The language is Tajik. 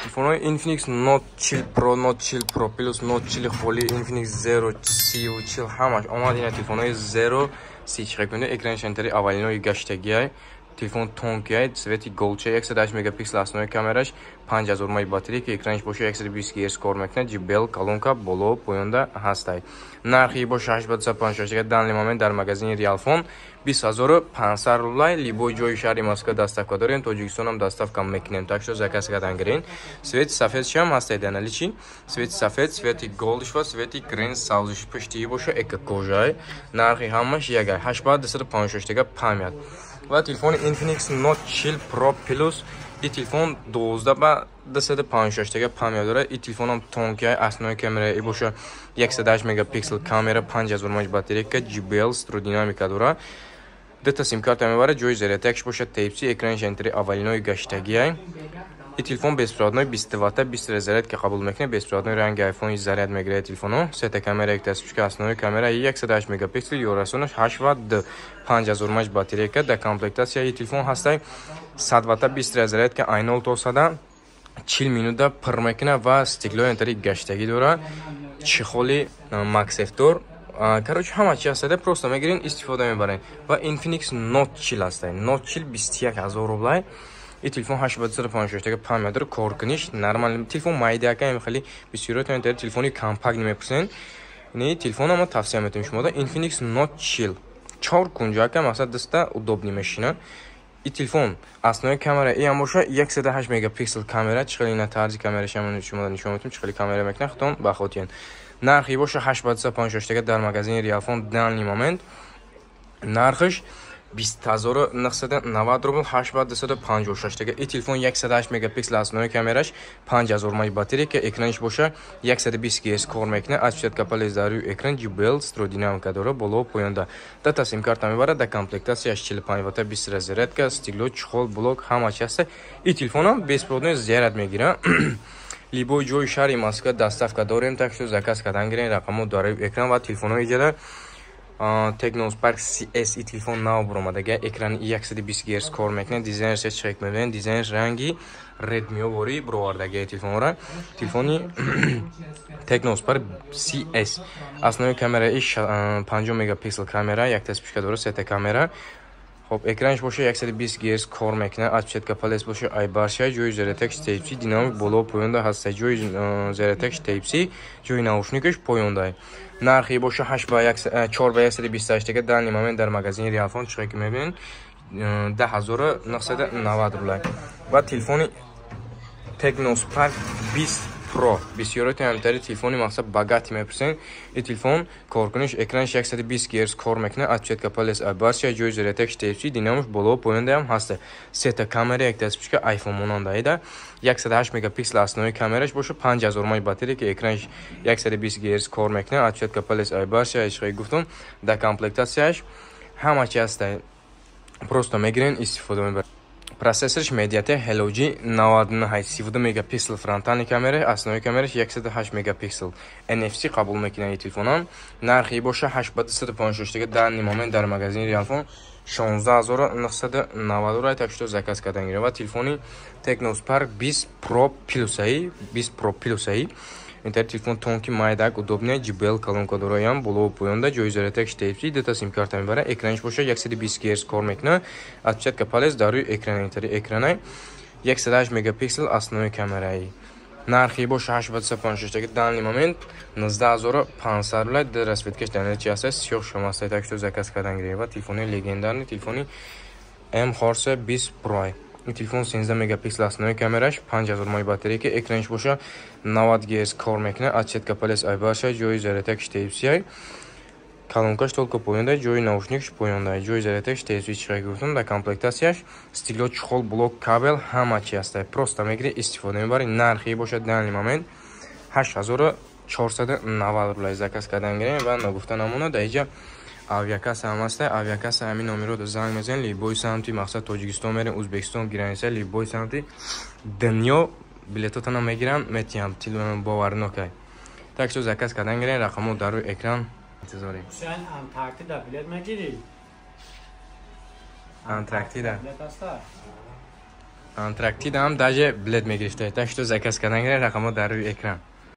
Телефонҳои Infinix Note 40 Pro, Note 40 Pro Plus, Note 40 холи, Infinix Zero 30 40 ҳамаш омад. Ина телефонҳои Zero 30 чиқа кунед, экранаш антари аввалинои гаштагиай. Телефон тонкиай, цвети голча, 108 мегапиксел основной камераш, 5000 мАh батарейка, экранаш боша 120 Гц кор мекунад, JBL колонка боло поёнда ҳастай. Нархи боша 856, данный момент дар магазини Realphone 20500 рублай. Любой ҷои шаҳри Москва доставка дорем, Тоҷикистонам доставка мекунем, так что заказ кардан гирен. Цвети сафедшам ҳастай дар наличии, цвети сафед, цвети голдиш ва цвети грин савзиш. Пуштии боша эко кожай. Нархи ҳамаш ягай, 8256 тега память. Ва телефони Infinix Note 40 Pro Plus, и телефон 12 ба 256 тега память дорад. И телефонам тонкиай, основной камера и боша 108 мегапиксел камера, 5000 мАh батарейка, JBL стереодинамика дорад, дута симкарта мебарад, ҷои зарядкаш боша Type-C, экранаш антри аввалинои гаштагиай. И телефон беспроводной, 20 ватта 20 зарядка қабул мекунад, беспроводной ранги iPhone заряд мегирад телефоно. Сета камера, якта вспышка, основной камера 108 мегапиксел, ёрасонаш 8 ватт, 5000 мАh батарейка. Дар комплектатсияи телефон ҳастай 100 ватта 20 зарядка, ай 0 то 100 40 минута пур мекунад ва стеклои антари гаштагӣ дорад, чехоли MagSafe дор. Короче, ҳама чи ҳастада, просто мегирен, истифода мебарен. Ва Infinix Note 40 ҳастай, Note 40 21000 рублай. И телефон 8256 тега память дорад, коркуниш нормал. Телефон майдака, ем хеле бисёротон дар телефони компакт мепурсен. Ини телефон ма тавсия метавонем шумо да, Infinix Note 40, чор кунҷака, мақсад даста удобный мешина. И телефон основной камера и ҳам боша 108 мегапиксел камера. Чӣ хеле ина тарзи камераш ҳам шумо нишон метавонем, чӣ хеле камера мекунад, худтон бахотиен. Нархи боша 8256 тега дар магазини Realphone данный момент нархиш 20990 рубл, 8256 тега. И телефон 108 мегапиксел основной камераш, 5000 мАh батарейка, экранаш боша 120 Гц кор мекунад, отпечатка палец дар рӯи экран, JBL стереодинамика дорад, боло поёнда дата симкарта мебарад. Дар комплектатсияш 45 ватта 20 зарядка, стекло, чехол, блок, ҳама чи ҳаста. И телефонам беспроводной заряд мегирад. Любой ҷои шаҳри Москва доставка дорем, так что заказ кардан гирен, рақамҳо дар рӯи экран. Ва телефонҳои иҷада Tecno Spark CS, и телефон нав буромадага, экрани 120 Гц кор мекунад, дизайнаш чек мебинед, дизайнаш ранги Redmi вори буровардаги телефонро. Телефони Tecno Spark CS, основной камераи 50 мегапиксел камера, якта вспышка дорад, сета камера. Хоб, экранаш боша 120 Гц кор мекунад, отпечатка палец боша ай барша, ҷои зарядкаш Type-C, динамик боло поёнда ҳаста, ҷои зарядкаш Type-C, ҷои наушникаш поёнда. Нархи боша 8 ба 4 ба 128 тега данный момент дар магазини Realphone, чиқе ки мебинед, 10990 рублай. Ва телефони Tecno Spark 20 Pro, бисёроти ҳамтари телефони мақсад богатый мепурсен. И телефон коркуниш, экранаш 120 Гц кор мекунад, отпечатка палец барша, ҷои зарядкаш Type-C, динамош боло поёндаам ҳаста, сета камера, якта вспышка, iPhone монандаида, 108 мегапиксел основной камераш боша, 5000 мАh батарейка, экранаш 120 Гц кор мекунад, отпечатка палец барша, ишқи гуфтум. Дар комплектатсияш ҳама чи ҳаста, просто мегирен, истифода мебаред. Процессорш MediaTek Helio G99, 32 мегапиксел фронтальный камера, основной камераш 108 мегапиксел. NFC қабул мекунад телефонам. Нархи боша 8 ба 256 тега данный момент дар магазини Realphone 16990 рублай, так что заказ кардан гиред. Ва телефони Tecno Spark 20 Pro Plus ай, 20 Pro Plus ай. Интер телефон тонкий, майдак, удобный, JBL колонка дораям, боло поёнда, ҷои зарядкаш Type-C, дута симкарта мебарад, экранаш боша 120 Гц кор мекунад, отпечатка палец дар рӯи экран, интери экранай, 108 мегапиксел основной камераи. Нархи боша 8 ба 256 тега данный момент 19500 рублай. Дар расцветкаш дар чи ҳаста, сиёҳ шумо ҳаста, так что заказ кардан гиред. Ва телефони легендарный, телефони M Horse 20 Pro. Ин телефон 13 мегапиксел основной камераш, 5000 мАh батарейка, экранаш боша 90 Гц кор мекунад, отпечатка палец ай барша, ҷои зарядкаш Type-C, колонкаш только поёнда, ҷои наушникаш поёнда, ҷои зарядкаш Type-C, чиқа гуфтум. Дар комплектатсияш стекло, чехол, блок, кабел, ҳама чи ҳаста, просто мегирӣ, истифода мебарӣ. Нархи бошад данный момент 8490 рублай, заказ кардан гирем. Ва нагуфта намонад, дар иҷа авиакасса ҳам ҳаста. Авиакасса ҳамин номеро занг мезанед, любой самти, мақсад, Тоҷикистон мерем, Ӯзбекистон граница, любой самти дунё билетотона мегиранд, метиҳам, боварнокай. Так что заказ кардан гирем, рақамҳо дар рӯи экран, интизорем. Ҳусайн, Антарктида билет мегирӣ? Антарктида? Билет ҳаста? Антарктидаам даже билет мегирифта. Так что заказ кардан гиред, рақамҳо дар рӯи экран.